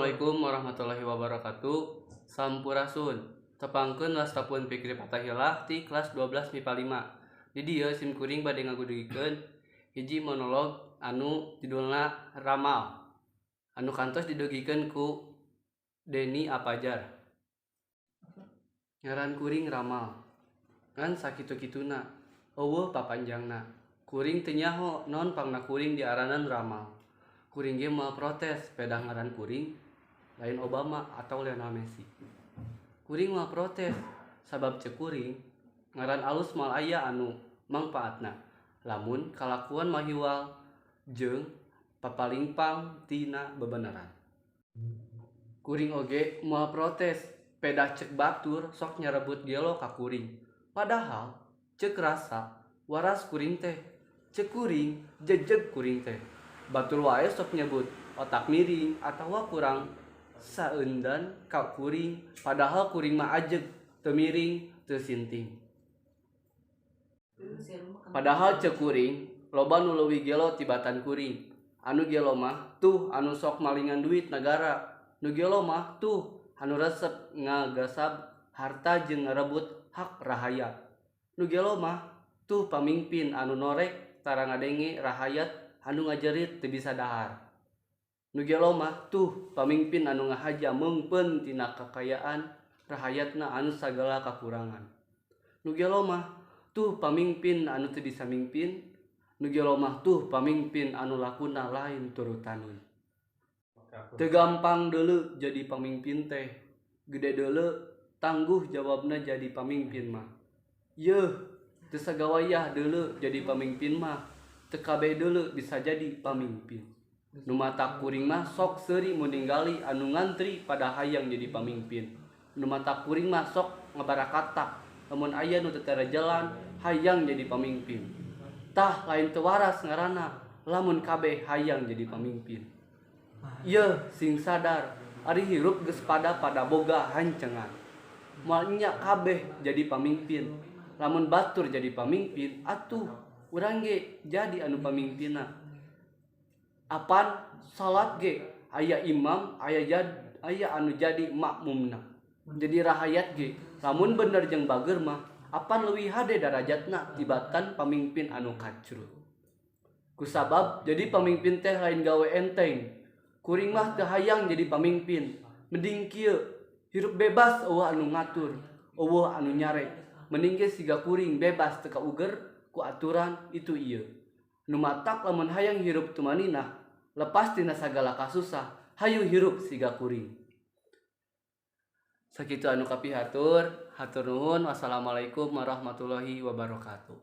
Assalamualaikum warahmatullahi wabarakatuh. Sampurasun. Tepangkeun wasta pun Fikri Fatahillah ti kelas 12 MIPA 5. Di dieu sim kuring bade ngagudugikeun hiji monolog anu judulna Ramal, anu kantos didugikeun ku Deni Apajar. Ngaran kuring Ramal. Ngan sakitu-kituna, euweuh papanjangna. Kuring teu nyaho naon pangna kuring diaranan Ramal. Kuring ge moal protes pedah ngaran kuring lain Obama atau Lionel Messi. Kuring moal protes sabab ceuk kuring ngaran alus moal aya anu mangpaatna lamun kalakuan mahiwal jeung papalingpang tina bebeneran. Kuring oge moal protes pedah ceuk batur sok nyarebut gelo ka kuring. Padahal ceuk rasa waras kuring teh, ceuk kuring jejeg kuring teh. Batur wae sok nyebut otak miring atawa kurang saeundan ka kuring, padahal kuring mah ajeg, teu miring, teu sinting. Padahal ceuk kuring loba nu leuwih gelo tibatan kuring. Anu gelo mah tuh anu sok malingan duit nagara. Nu gelo mah tuh anu resep ngagasab harta jeung ngarebut hak rahayat. Nu gelo mah tuh pamingpin anu norek tara ngadenge rahayat anu ngajerit teu bisa dahar. Nu gelo mah tuh pamingpin anu ngahaja meungpeun tina kakayaan rahayatna anu sagala kakurangan. Nu gelo mah tuh pamingpin anu teu bisa mingpin. Nu gelo mah tuh pamingpin anu lakuna lain turutanun. Teu gampang deuleu jadi pamingpin teh. Gede deuleu tangguh jawabna jadi pamingpin mah. Yeuh, teu sagawayah deuleu jadi pamingpin mah. Teu kabeh deuleu bisa jadi pamingpin. Nu matak kuring mah sok seuri mun ningali anu ngantri pada hayang jadi pamingpin. Nu matak kuring mah sok ngabarakatak lamun aya nu teu jalan hayang jadi pamingpin. Tah, lain teu waras ngaranna lamun kabeh hayang jadi pamingpin. Yeuh, sing sadar ari hirup geus pada boga hancengan. Moal nya kabeh jadi pamingpin. Lamun batur jadi pamingpin, atuh urang ge jadi anu pamingpinna. Apan salat ge aya imam, aya jad, aya anu jadi makmumna. Jadi rahayat ge lamun bener jeung bager mah apan leuwih hade darajatna tibatan pamingpin anu kacrut. Kusabab jadi pamingpin teh lain gawe enteng. Kuring mah teu hayang jadi pamingpin. Mending kieu, hirup bebas, euweuh anu ngatur, euweuh anu nyarek. Mending ge siga kuring, bebas, teu kauger ku aturan itu ieu. Nu matak lamun hayang hirup tumaninah, lepas tina sagala kasusah, hayu hirup siga kuring. Sakitu anu kapihatur, hatur nuhun. Wassalamualaikum warahmatullahi wabarakatuh.